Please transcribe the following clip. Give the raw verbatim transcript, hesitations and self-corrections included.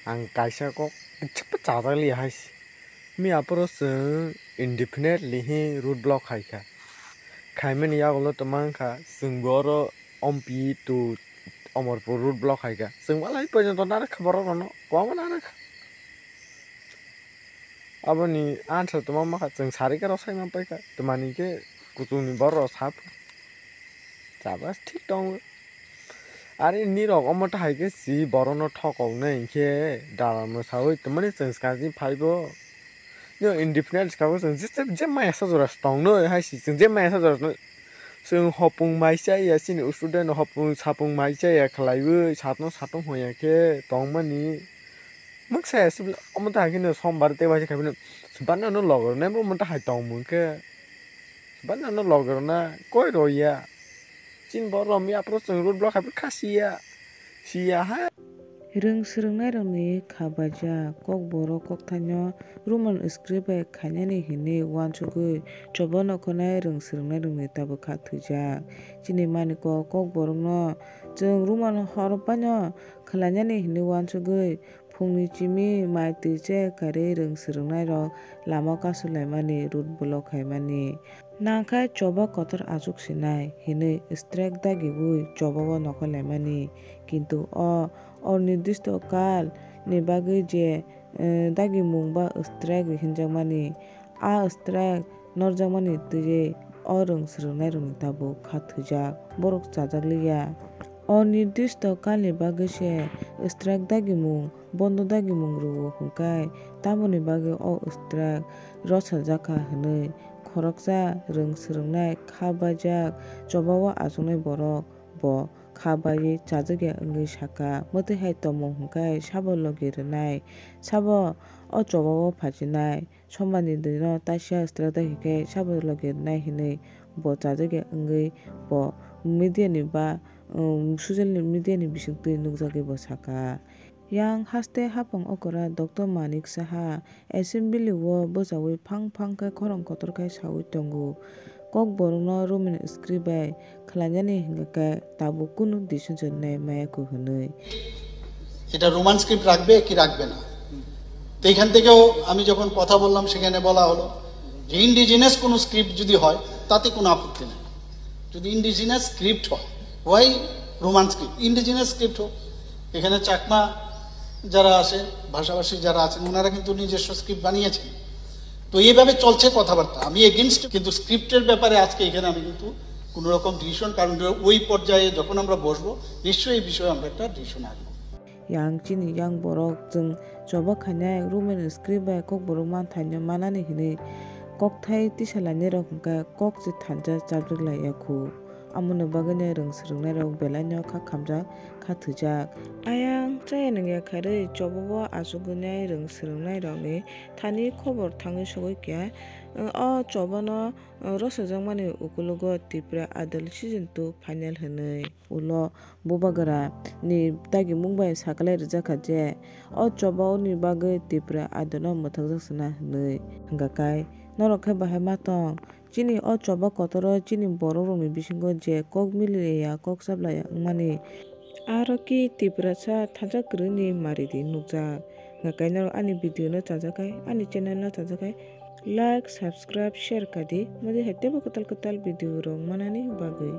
ang kaisa kok kichikpa chajak liya hai se. Miya phuru chwng indefinitely hi road block khai kha. Khaimani yagulo tongma wngkha, chwngbo oro Ompi to Omorpur road block khai kha. Chwng walai porjonto narwk kha borok rokno, kwbangma narwk kha. Aboni answer tongma mankha, chwng sari khe rw sai man paikha. Twmani khe kuchukni borok rok sa pho. Chaba thik tongo. Are nirok omo tahai khe si borokno thokoknai hinkhe dalal mwsawi twmani chwng swkang chini phaibo. Nirok indefinite swkang chwng je, je, je maya sa jora se tongnai hai si chwng je maya sa jora se tongnai. Chwng hopung mai chaya chini student hopung sapung mai chaya khlaiwi satno satung hoya khe tongmani. Mwksa ya sibla omo tahai khe no sombar tei waisa khaibino. Sibano no logor nai bo omo tahai tongmung khe. Sibano no logor na koi roya. Chini borok romwi aphuru chwng road block hai kha siya. Siya ha. Rwng swrwngnairokni kha baijak, Kokborok kokthaino Roman script bai khainani hinwi uansugwi choba nokholnai rwng swrwngnairokni tabuk kha thwijak. Chini maniko Kokborokno chwng Roman hor phano khlainani hinwi uansugwi phungni chimi mai twi che karwi rwng swrwngnairok lama kasulaimani, road block khaimani. Nangkhe choba kotor achuk sinai hinwi strike dagiwi chobao nokhorlaimani. Kintu o onirdisto kal ni bagwi je, eh, dagimung ba strike hinjakmani, a strike norjakmani twiwi o rwng swrwngnairokni tabuk kha thwijak, borok chajak liya. Onirdisto kalni bagwi se strike dagimung, bondo dagimung rwo hwnkhe tamoni bagwi o strike rwchajak kha hwnwi khoroksa rwng swrwngnai kha baijak chobao achuknai borok bo kha baiwi chajakya wngwi sakha. Mwtwi hai tongmung hwnkhe sabo logi rwnai, sabo o chobao phachinai. Sombarni dino taisa strike dagi khe sabo logi rwnai hinwi bo chajakya wngwi bo media ni ba, um, social media ni bisingtwi nukjagwi bo sakha. Yang haste hapang okora Doctor Manik Saha assembly o bwchaui phang phang khe khorang kotor khe saui tongo. Kokborokno Roman script bai khlainani hwnkhe tabuk kunu decision nai maya kho hwnwi. এটা Roman script রাখবে কি রাখবে না? তো এখান থেকেও আমি যখন কথা বললাম, সেখানে বলা হলো যে ইন্ডিজিনাস কোনো স্ক্রিপ্ট যদি হয়, তাতে কোনো আপত্তি নেই। যদি ইন্ডিজিনাস স্ক্রিপ্ট হয়, ওয়াই রোমান স্ক্রিপ্ট, ইন্ডিজিনাস স্ক্রিপ্ট হোক। এখানে চাকমা যারা আছে, ভাষাভাষী যারা আছেন, ওনারা কিন্তু নিজস্ব স্ক্রিপ্ট বানিয়েছেন। তো এইভাবে চলছে কথাবার্তা। আমি এগেইনস্ট, কিন্তু স্ক্রিপ্টের ব্যাপারে আজকে এখানে আমি কিন্তু কোনো রকম ডিসিশন, কারণ ওই পর্যায়ে যখন আমরা বসবো, নিশ্চয়ই এই বিষয়ে আমরা একটা ডিসিশন আসবো। Yang chini yang borok chwng choba khainai Roman script bai Kokborok manthaino manani hinwi kokthai tisalainai rok hwnkhe kok se thansa chajak lai ya khu. Amoni bagwino rwng swrwngnairok belaino kha khamjak, kha thwijak. Ayang chaya nungya kharwi chobao achugwinai rwng swrwngnairokni thani khobor thangwi sogwi kha. O chobano rwchapjakmani ukologo Tripura Idol season two final hwnwi. Ulo Bubagra ni dagimung bai sakalai rijak kha je, o chobao ni bagwi Tripura Idol no mwthakjak sana hwnwi. Hwnkha kai norok khe bahai ma tong? Chini o choba kotoro chini borok rokni bisingo je kok mililiya, kok chaplaiya wngmani, aro ki Tiprasa thansa kwrwini maridi nukjak. Hwnkha kai norok ani video no chajakhai, ani channel no chajakhai, like, subscribe, share kadi, modi hai teibo kwtal kwtal video rok manani bagwi.